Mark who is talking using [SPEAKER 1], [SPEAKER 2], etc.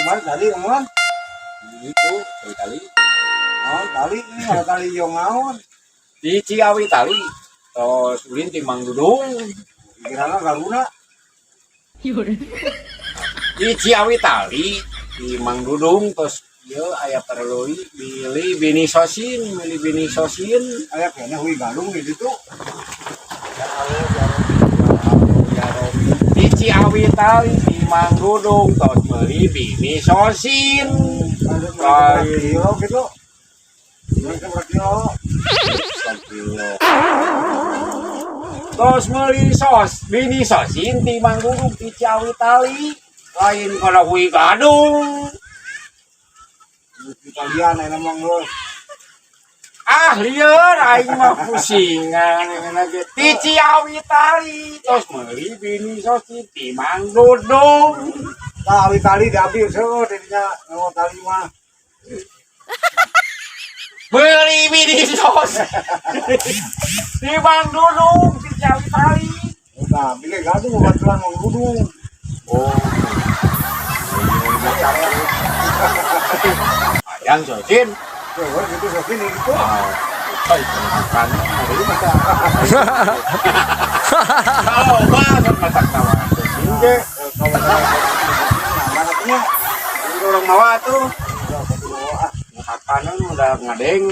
[SPEAKER 1] Kemarin tadi ngomong.
[SPEAKER 2] Itu Ciawi tali.
[SPEAKER 1] Oh, tali ini ada tali yang ngaon.
[SPEAKER 2] Di Ciawi tali. Tos ulin ti Mang Dudung.
[SPEAKER 1] Kirana galuna.
[SPEAKER 2] Di Ciawi tali di Mang Dudung tos ieu aya perlui bili bini sosin, bili bini sosin.
[SPEAKER 1] Aya kayaknya hui galung di situ.
[SPEAKER 2] Ya Allah, ya Rabbi, ya Allah, ya Rabbi. Di Ciawi tali di Mang Dudung tos meuli bini sosin.
[SPEAKER 1] Ada berapa kilo gitu? Berapa kilo?
[SPEAKER 2] Kilo. Tos meuli sos, bini sosin ti Mang Dudung di Ciawi tali. Lain kana hui gadung.
[SPEAKER 1] Italian aya mah geus.
[SPEAKER 2] Ah, lieur aing mah pusingan ge. Ti Ciawi tali tos meuli bini sosin ti Mang Dudung.
[SPEAKER 1] Tah awi tali diambil seueur dinya oh tali mah.
[SPEAKER 2] Beli bini sos. Ti Mang Dudung ti Ciawi tali.
[SPEAKER 1] Nah, bile gadung baturan Mang Dudung.
[SPEAKER 2] Oh. Ayang sosin.
[SPEAKER 1] Seueur gitu sosin gitu.
[SPEAKER 2] Ah, itu makan hari masa. Kalau banget masak tawa sosin ge.
[SPEAKER 1] Kalau nah, mana punya?
[SPEAKER 2] Ini orang mawa tuh.
[SPEAKER 1] Udah, satu bawa, ah.
[SPEAKER 2] Makanan udah ngadeng.